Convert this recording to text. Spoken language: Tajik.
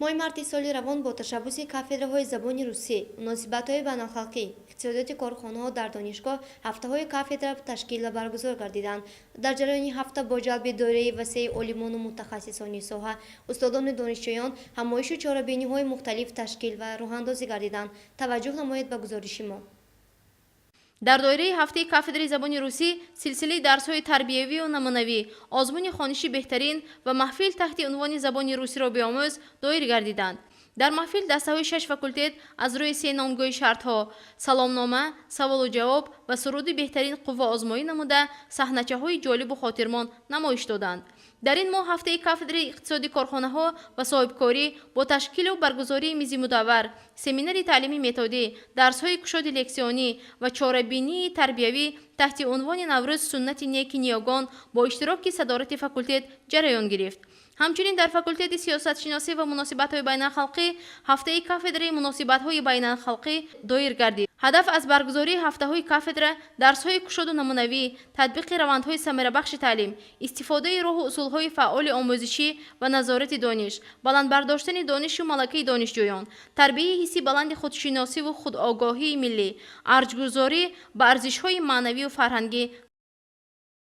Моҳи марти соли равон бо ташаббуси кафедраҳои забони русӣ, муносибатҳои байналхалқӣ, иқтисодиёти корхонаҳо дар донишгоҳ ҳафтаҳои кафедра ташкил ва баргузор гардиданд. Дар ҷараёни ҳафта бо ҷалби доираи васеи олимону мутахассисони соҳа, устодону донишҷӯён ҳамоишу чорабиниҳои мухталиф ташкил ва роҳандозӣ гардиданд. Таваҷҷӯҳ намоед ба гузориши мо. Дар доираи ҳафтаи кафедраи забони русӣ силсилаи дарсҳои тарбиявию намунавӣ, озмуни хониши беҳтарин ва маҳфил таҳти унвони «Забони русиро биомӯз» доир гардиданд. Дар маҳфил дастаҳои шаш факултет аз рӯи се номгӯи шартҳо: саломнома, саволу ҷавоб ва суруди беҳтарин қувваозмоӣ намуда, саҳначаҳои ҷолибу хотирмон намоиш доданд. Дар ин моҳ ҳафтаи кафедраи иқтисоди корхонаҳо ва соҳибкорӣ бо ташкилу баргузории мизи мудаввар, семинари таълими методӣ, дарсҳои кушоди лексионӣ ва чорабинии тарбиявӣ таҳти унвони «Наврӯз: суннати неки ниёгон» бо иштироки садорати факултет ҷараён гирифт. Ҳамчунин дар факултети сиёсатшиносӣ ва муносибатҳои байналхалқӣ ҳафтаи кафедраи муносибатҳои байналхалқӣ доир гардид. Ҳадаф аз баргузории ҳафтаҳои кафедра дарсҳои кушоду намунавӣ, татбиқи равандҳои самарабахши таълим, истифодаи роҳу усулҳои фаъоли омӯзишӣ ва назорати дониш, баланд бардоштани донишу малакаи донишҷӯён, тарбияи ҳисси баланди худшиносиву худогоҳии миллӣ, арҷгузорӣ ба арзишҳои маънавию фарҳангӣ.